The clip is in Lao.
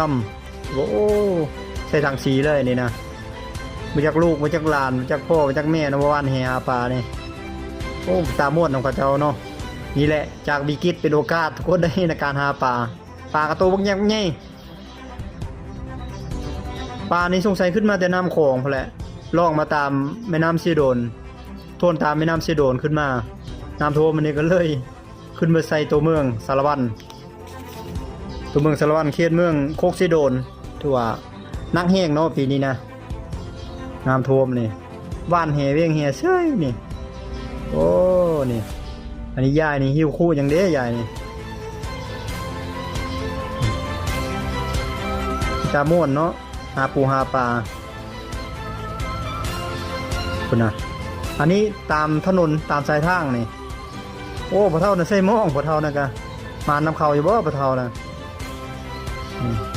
ລຳ ໂອ້ ໃສ່ຖັງສີເລີຍນີ້ນະ ບໍ່ຈັກລູກ ບໍ່ຈັກຫຼານ ບໍ່ຈັກພໍ່ ບໍ່ຈັກແມ່ເນາະ ມາຫວ່ານແຫຫາປານີ້. ໂອ້ ຕາມ່ວນນຳເຂົາເຈົ້າເນາະ. ນີ້ແຫຼະ ຈາກວິກິດເປັນໂອກາດ ທຸກຄົນໄດ້ໃນການຫາປາ. ປາກະໂຕບັກໃຫຍ່ ປານີ້ສົງໄສຂຶ້ນມາແຕ່ນ້ຳຂອງພຸ້ນແຫຼະ ລ່ອງມາຕາມແມ່ນ້ຳເຊໂດນ ຖ້ວນຕາມແມ່ນ້ຳເຊໂດນຂຶ້ນມາ. ນ້ຳຖ້ວມອັນນີ້ກໍເລີຍຂຶ້ນມາໃສ່ຕົວເມືອງສາລະວັນ ຕົວເມືອງສາລະວັນ ເຂດເມືອງໂຄກເຊໂດນ. ຖືວ່າໜັກແຮງເນາະປີນີ້ນະ ນ້ຳຖ້ວມນີ້ ຫວ່ານແຫເວັ່ງແຫເຊີຍນີ້. ໂອ້ ນີ້ ອັນນີ້ຍາຍນີ້ຫິ້ວຄຸຫຍັງເດ້ ຍາຍນີ້ ຕາມ່ວນເນາະ ຫາປູຫາປາ ພຸ້ນນະ. ອັນນີ້ຕາມຖະໜົນ ຕາມສາຍທາງນີ້. ໂອ້ ພໍ່ເຖົ້ານະໃສ່ໝ້ອງ ພໍ່ເຖົ້ານະກະ ໝານນຳເຂົາຢູ່ບໍ່ ພໍ່ເຖົ້ານະ? ອືມ